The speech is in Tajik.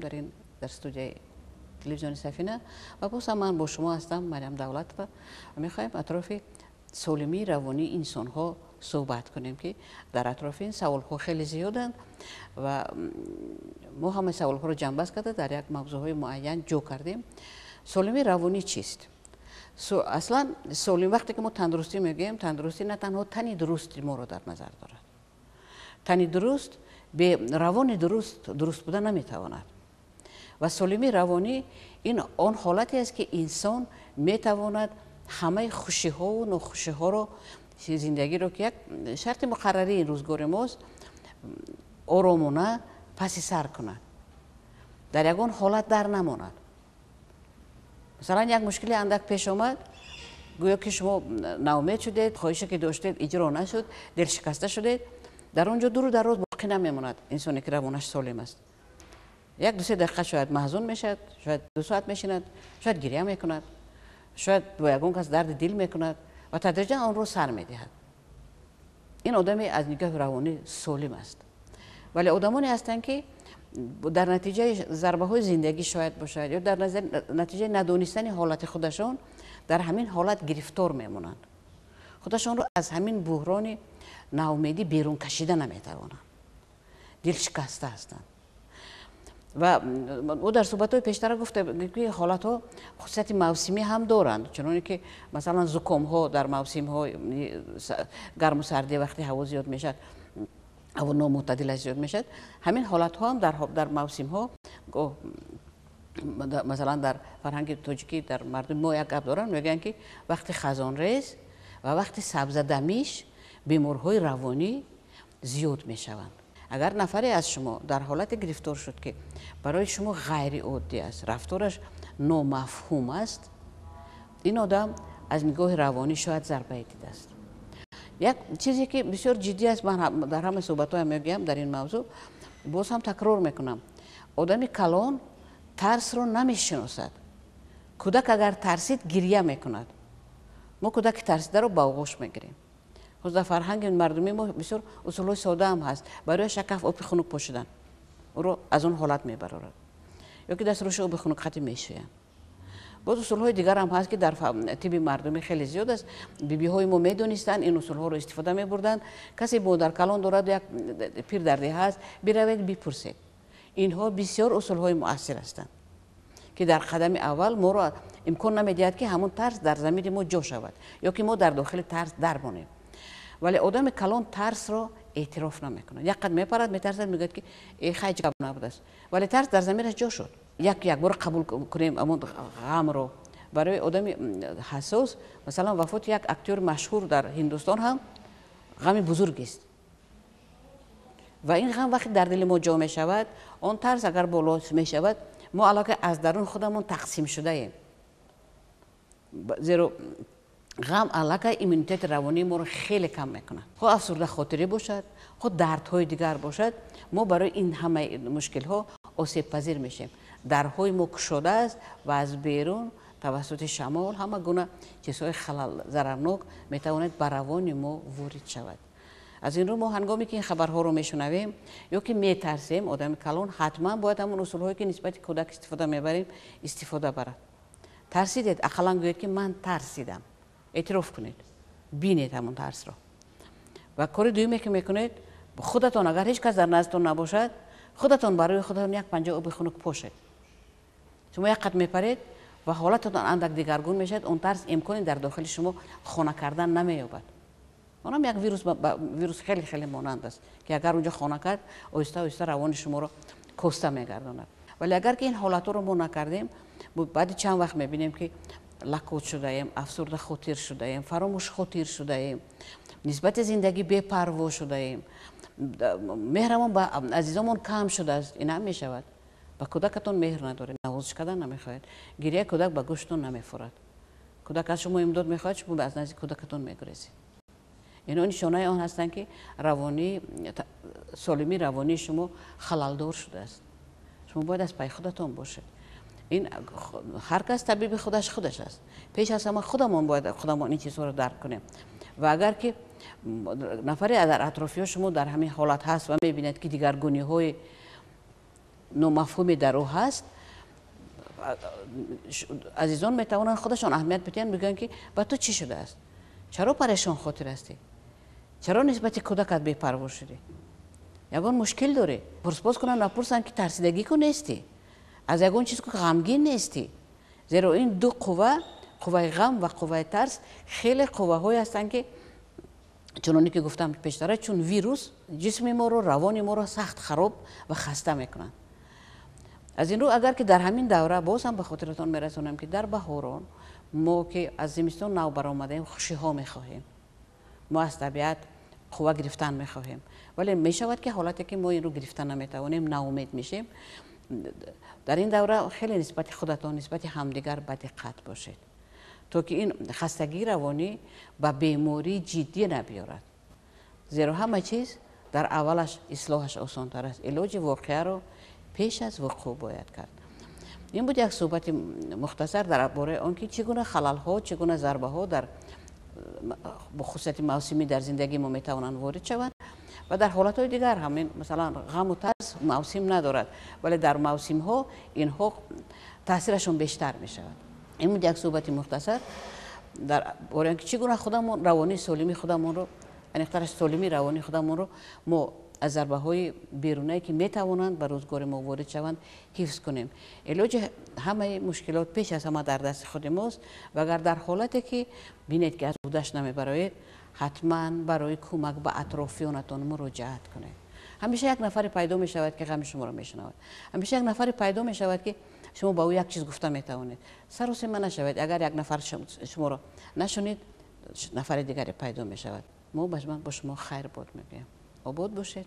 Дар студияи телевизиони Сафина ва боз ҳам ман бо шумо ҳастам, Марьям Давлатова, ва мехоҳем атрофи солимии равонии инсонҳо суҳбат кунем, ки дар атрофи ин саволҳо хеле зиёданд ва мо ҳамаи саволҳоро ҷамъбаст карда, дар як мавзӯъҳои муайян ҷо кардем. Солимии равонӣ чист? Аслан солим, вақте ки мо тандурустӣ мегӯем, тандурустӣ на танҳо тани дурусти моро дар назар дорад. Тани дуруст бе равони дуруст дуруст буда наметавонад. Ва солимии равонӣ ин он ҳолате аст, ки инсон метавонад ҳамаи хушиҳову нохушиҳоро, зиндагиро, ки як шарти муқаррарии рӯзгори мост, оромона паси сар кунад, дар ягон ҳолат дар намонад. Масалан, як мушкили андак пеш омад, гӯё ки шумо ноумед шудед, хоҳише ки доштед, иҷро нашуд, дилшикаста шудед, дар он ҷо дуру дароз боқӣ намемонад. Инсоне ки равонаш солим аст, як 2-се дақиқа шояд маҳзун мешавад, шояд 2 соат мешинад, шояд гиря мекунад, шояд бо ягон кас дарди дил мекунад ва тадриҷан онро сар медиҳад. Ин одаме аз нигоҳи равонӣ солим аст. Вале одамоне ҳастанд, ки дар натиҷаи зарбаҳои зиндагӣ шояд бошад ё дар натиҷаи надонистани ҳолати худашон, дар ҳамин ҳолат гирифтор мемонанд, худашонро аз ҳамин буҳрони ноумедӣ берун кашида наметавонанд, дилшикаста ҳастанд. Ва ӯ дар суҳбатҳои пештара гуфта, ки ҳолатҳо хусусияти мавсимӣ ҳам доранд, чуноне ки масалан зукомҳо дар мавсимҳо гарму сардӣ, вақте ҳаво зиёд мешавад, ҳаво номӯътадила зиёд мешавад, ҳамин ҳолатҳо ҳам дар мавсимҳо. Масалан, дар фарҳанги тоҷикӣ, дар мардуми мо як гап доранд, мегӯянд, ки вақти хазонрез ва вақти сабзадамиш беморҳои равонӣ зиёд мешаванд. Агар нафаре аз шумо дар ҳолате гирифтор шуд, ки барои шумо ғайриоддӣ аст, рафтораш номафҳум аст, ин одам аз нигоҳи равонӣ шояд зарбае дидааст. Як чизе ки бисёр ҷиддӣ аст, ман дар ҳама суҳбатҳоям мегӯям дар ин мавзӯъ, боз ҳам такрор мекунам: одами калон тарсро намешиносад. Кӯдак агар тарсид, гиря мекунад, мо кӯдаки тарсидаро ба оғӯш мегирем. Ҳоз дар фарҳанги мардумии мо бисёр усулҳои содаам ҳаст: барои шакаф оби хунук пошидан ӯро аз он ҳолат мебарорад ё ки дастрӯши оби хунук хати мешӯянд. Боз усулҳои дигарам ҳаст, ки дар тибби мардумӣ хеле зиёд аст. Бибиҳои мо медонистанд, ин усулҳоро истифода мебурданд. Касе модаркалон дорад, як пир дар деҳа аст, биравед, бипурсед. Инҳо бисёр усулҳои муассир ҳастанд, ки дар қадами аввал моро имкон намедиҳад, ки ҳамон тарс дар замири мо ҷо шавад ё ки мо дар дохили тарс дармонем. Вале одами калон тарсро эътироф намекунад. Як қад мепарад, метарсад, мегӯяд, ки э, хай, гап набудааст, вале тарс дар замираш ҷо шуд. Як якбора қабул кунем амон ғамро. Барои одами ҳассос, масалан, вафоти як актёри машҳур дар Ҳиндустон ҳам ғами бузургест. Ва ин ғам вақте дар дили мо ҷо мешавад, он тарс агар боло мешавад, мо аллакай аз дарун худамон тақсим шудаем, зеро ғам аллакай иммунитети равонии моро хеле кам мекунад. Хоҳ афсурдахотирӣ бошад, хоҳ дардҳои дигар бошад, мо барои ин ҳамаи мушкилҳо осебпазир мешавем. Дарҳои мо кушода аст ва аз берун тавассути шамол ҳама гуна чизҳои халал зарарнок метавонад ба равони мо ворид шавад. Аз ин рӯ мо ҳангоме ки ин хабарҳоро мешунавем ё ки метарсем, одами калон ҳатман бояд ҳамон усулҳое, ки нисбати кӯдак истифода мебарем, истифода барад. Тарсидед, ақаллан гӯед, ки ман тарсидам, эътироф кунед, бинед ҳамон тарсро. Ва кори дуюме, ки мекунед, худатон, агар ҳеҷ кас дар наздтон набошад, худатон барои худатон як панҷа оби хунук пошед. Шумо як қад мепаред ва ҳолататон андак дигаргун мешавад. Он тарс имкони дар дохили шумо хона кардан намеёбад. Онам як вирус, вирус хеле хеле монанд аст, ки агар онҷо хона кард, оҳиста оҳиста равони шуморо коста мегардонад. Вале агар ки ин ҳолатҳоро мо накардем, баъди чанд вақт мебинем, ки лакот шудаем, афсурда хотир шудаем, фаромӯшхотир шудаем, нисбати зиндагӣ бепарво шудаем, меҳрамон ба азизомон кам шудааст. Ин ҳам мешавад: ба кӯдакатон меҳр надоред, навозиш кардан намехоҳед, гирияи кӯдак ба гӯштон намефурад, кӯдак аз шумо имдод мехоҳад, шумо аз назди кӯдакатон мегурезед. Инҳо нишонаи он ҳастанд, ки равонӣ, солимии равонии шумо халалдор шудааст. Шумо бояд аз пайи худатон бошед. Ин ҳар кас табиби худаш худаш аст. Пеш аз ҳама худамон бояд худамон ин чизҳоро дарк кунем. Ва агар ки нафаре дар атрофиҳо шумо дар ҳамин ҳолат ҳаст ва мебинад, ки дигаргуниҳои номафҳуме дар ӯ ҳаст, азизон метавонанд худашон аҳамият бидиҳанд, бигӯянд ки ба ту чӣ шудааст, чаро парешон хотир ҳастӣ, чаро нисбати кӯдакат бепарво шудӣ, ягон мушкил дорӣ. Пурспос кунанд ва пурсанд ки тарсидагӣ ку нестӣ, аз ягон чиз ку ғамгин нестӣ. Зеро ин ду қувва, қувваи ғам ва қувваи тарс, хеле қувваҳое ҳастанд ки чуноне ки гуфтам пештара, чун вирус ҷисми моро, равони моро сахт хароб ва хаста мекунанд. Аз ин рӯ агар ки дар ҳамин давра, боз ҳам ба хотиратон мерасонам ки дар баҳорон мо ки аз зимистон нав баромадаем, хушиҳо мехоҳем, мо аз табиат қувва гирифтан мехоҳем, вале мешавад ки ҳолате ки мо инро гирифтан наметавонем, ноумед мешем. Дар ин давра хеле нисбати худатон, нисбати ҳамдигар ба диққат бошед, то ки ин хастагии равонӣ ба бемории ҷиддӣ набиёрад. Зеро ҳама чиз дар аввалаш ислоҳаш осонтар аст. Илоҷи воқеаро пеш аз вуқӯъ бояд кард. Ин буд як суҳбати мухтасар дар бораи он ки чӣ гуна халалҳо, чӣ гуна зарбаҳо дар бо хусусияти мавсимӣ дар зиндагии мо метавонанд ворид шаванд ва дар ҳолатҳои дигар ҳамин, масалан, ғаму тарс мавсим надорад, вале дар мавсимҳо инҳо таъсирашон бештар мешавад. Ин буд як суҳбати мухтасар дар бораи он ки чӣ гуна худамон равонии солимии худамонро, аниқтараш солимии равонии худамонро мо аз зарбаҳои берунае ки метавонанд ба рӯзгори мо ворид шаванд ҳифз кунем. Илоҷи ҳамаи мушкилот пеш аз ҳама дар дасти худи мост ва агар дар ҳолате ки бинед ки аз ӯҳдаш намебароед, ҳатман барои кӯмак ба атрофиёнатон муроҷиат кунед. Ҳамеша як нафаре пайдо мешавад ки ғами шуморо мешунавад. Ҳамеша як нафаре пайдо мешавад ки шумо ба ӯ як чиз гуфта метавонед. Саросема нашавед, агар як нафар шуморо нашунид, нафари дигаре пайдо мешавад. Мо ба шумо хайр бод мегӯем. Обод бошед.